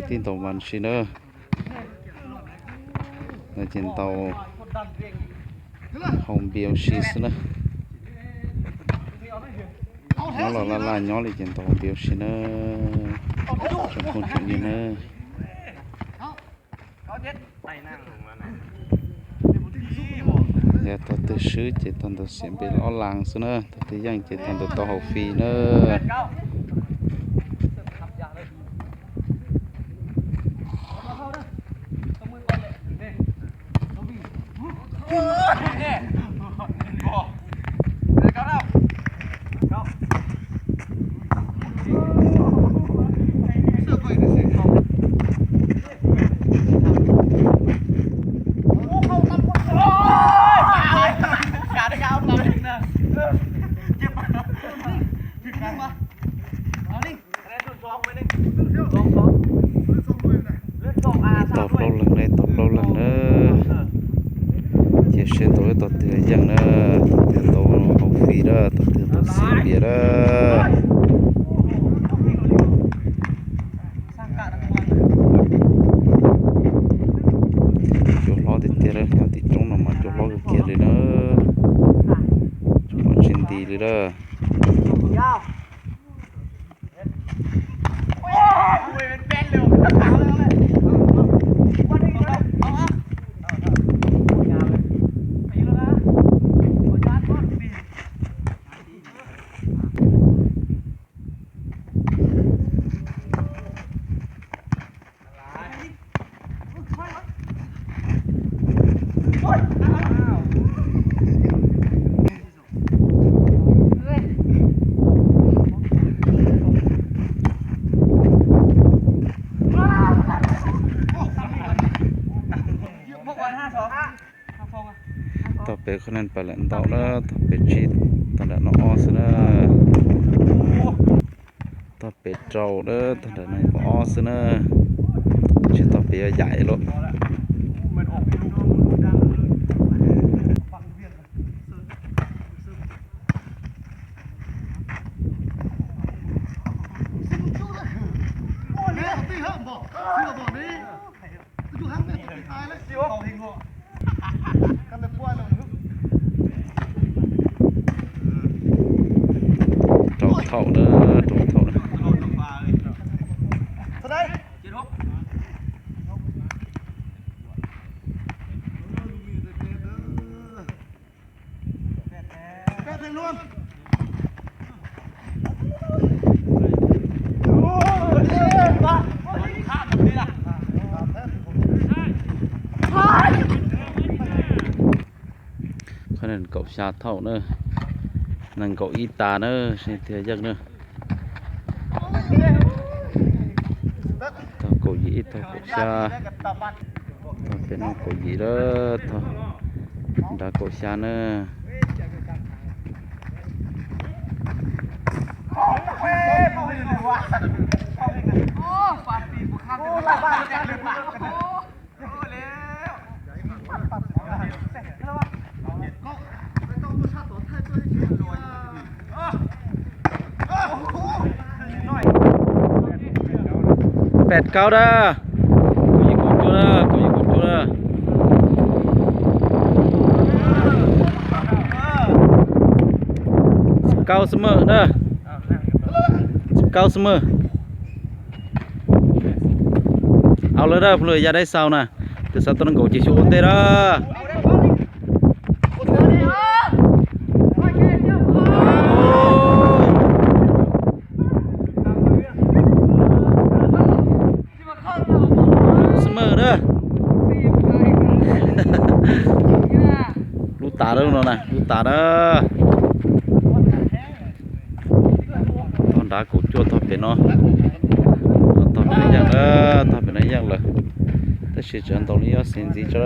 Tij ntaus mas si na, no ces ntaus hau npias si xwb na. Nyob los laj laj nyob li ces ntaus hau npias si na. Tsoom phooj tsoom ywg na, yog tog twg swb ces tog ntawd xiam npe ob las xwb na, tog twg yeej ces tog ntawd tau hau fi na. Tau plaub leeg ne, tau plaub leeg na. Cia seb ntaus ib tog twg yeej na, tog twg tau hau fi na, tog twg tau xiam npias na. Cua hlob tiag tiag, nyob tim roob no mas cua hlob kawg kiag li na. Tsis muaj tsis nti li na. Tog pem qhov neeg pas lawm ntau na, tog pem tsib, tog nram no ob xwb na. Tog pem rau na, tog nram no ob xwb na. Tsis tog pem yuav yaim lawm. Rau thaum na, rau thaum na. Qhov nees nkaum xya thaum na, nees nkaum ib tas na, seb tiag yeej na. Tog kaum yim ib, tog kaum xya, tog pem no kaum yim lawm, tog nrad kaum xya na. Pem kaum da, kaum yim kaum cuaj da, kaum yim kaum cuaj da. Kaum xmej da, kaum xmej. Au lawm da, phooj ywg, yaj dab xaus na, twb xav tau nees nkaum ces xyuas ua ntej da. Xmej da. Tas lawm no na, kuj tas na. Tog nrad kaum cuaj tog pem no, tog pem no yeej, tog pem no yeej lawm, tab sis tseem ntaus li ob xees ntxiv tso.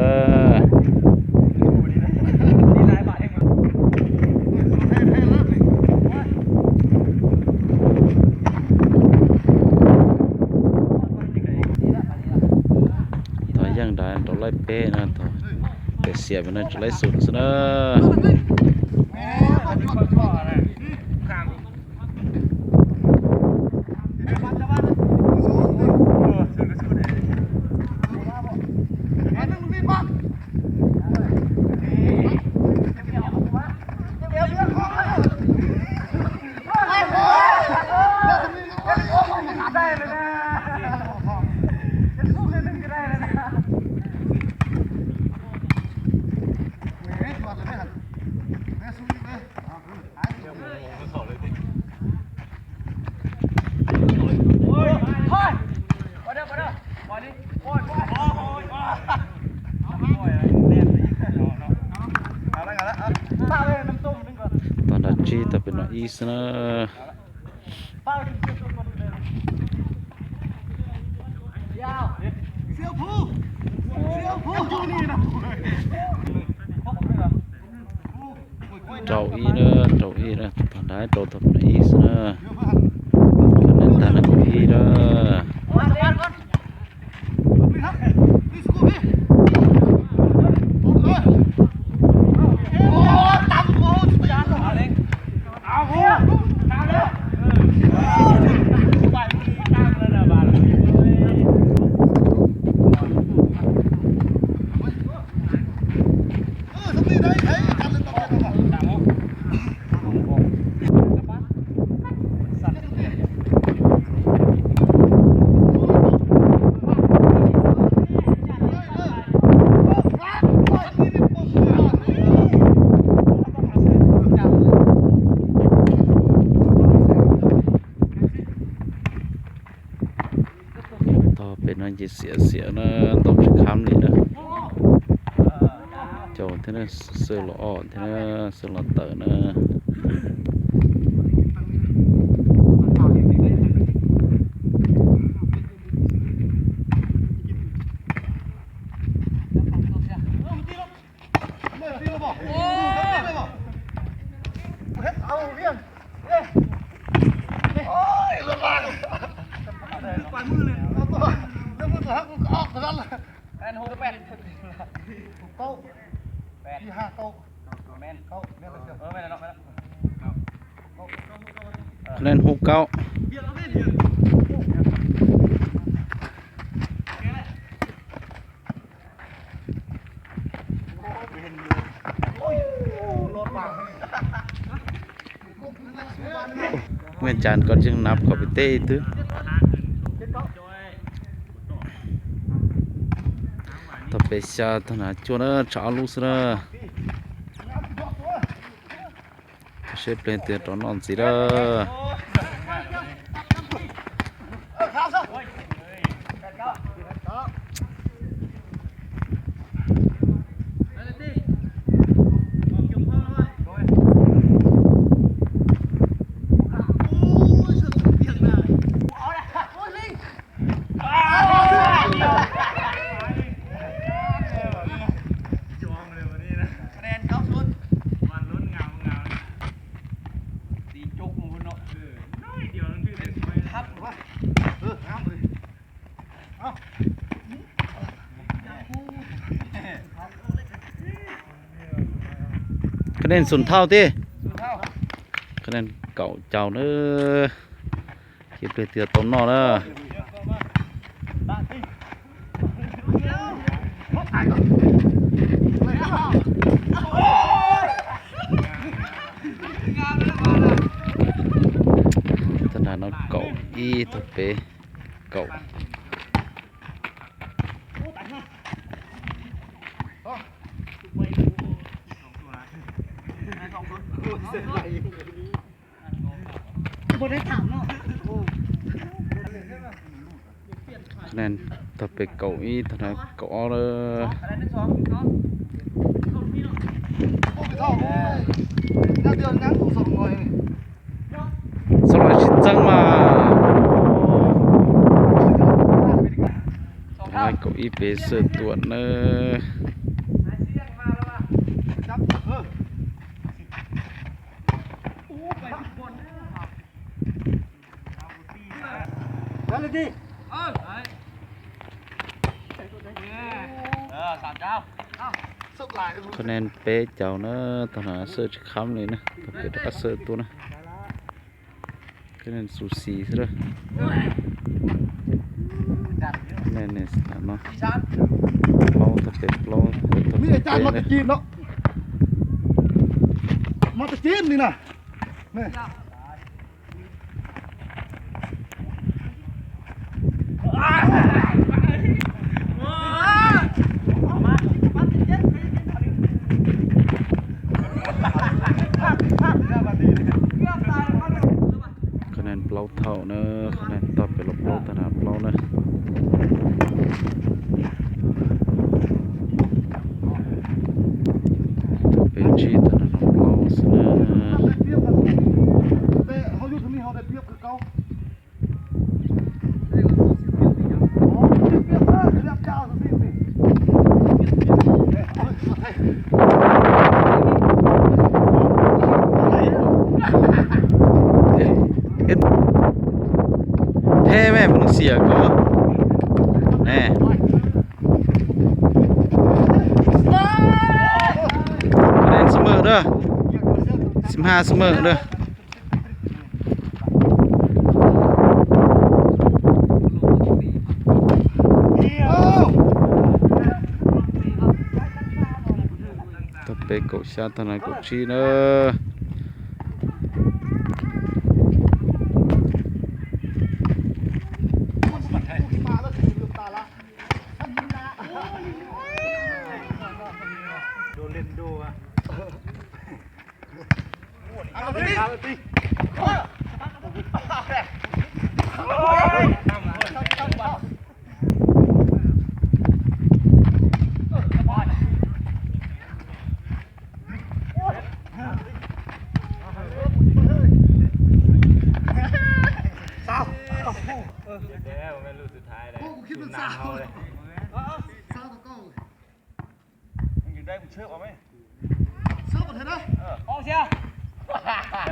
Tog yeej nrad rau laij peb na, tog pem xiam pem no tseem laij xum xwb na. Tog nrad tsib tog pem no ib xwb na. Rau ib na, rau ib na, tog nrad rau tog pem no ib xwb na. Tag no kaum ib na. Tog pem no ces xiam xiam na, ntaus tsis kham li na. Caum thiab na, xwb los ob thiab na, xwb los tawm na. Khuv Leej Hub Kaub. Muaj cas koj tseem nab kom pem teb ib twb. Tog pem xya tog nrad cuaj na, tshuav ob lub xwb na. Seb pliag twg rov noj ntxiv lawm. Khuv Leej Xum Thauj thiab. Khuv Leej kaum caum na. Ces pliag twg tau noj na. Tag nrho no kaum ib, tag pem kaum. Tag pem kaum ib, tag nrho kaum ob lawm. Txoj lais tsis txeeb mas. Kaum ib peb xwb tuaj nawb. Kho nab peb caug na, tag na xwb tsis khab li na, tag pem rov qab xwb tuaj na. Kho nab xu xis xwb lawm. Kho nab no, plaub tag pem plaub, tag pem na. Kho nab plaub thaum na, kho nab tag pem los plaub tag na plaub na. Peb tsib tag na plaub xwb na. Theb me mus xiam ko ne. Kho nab xwb maj da, xwb maj xwb maj da. Tag pem kaum xya tag na kaum tsib na.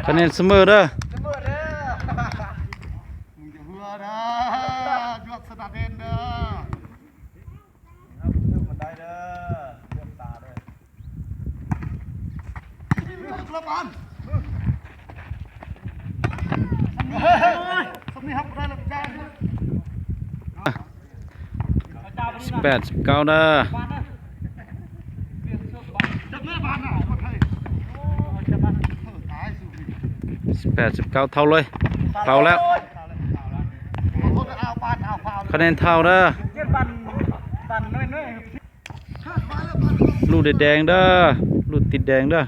Kho nab xwb maj da. Xib peb xib kaub na. Xib peb xib kaub thau lawm, tau lawm. Kho nab thau na. Lub dev deev da, lub tiv deev da.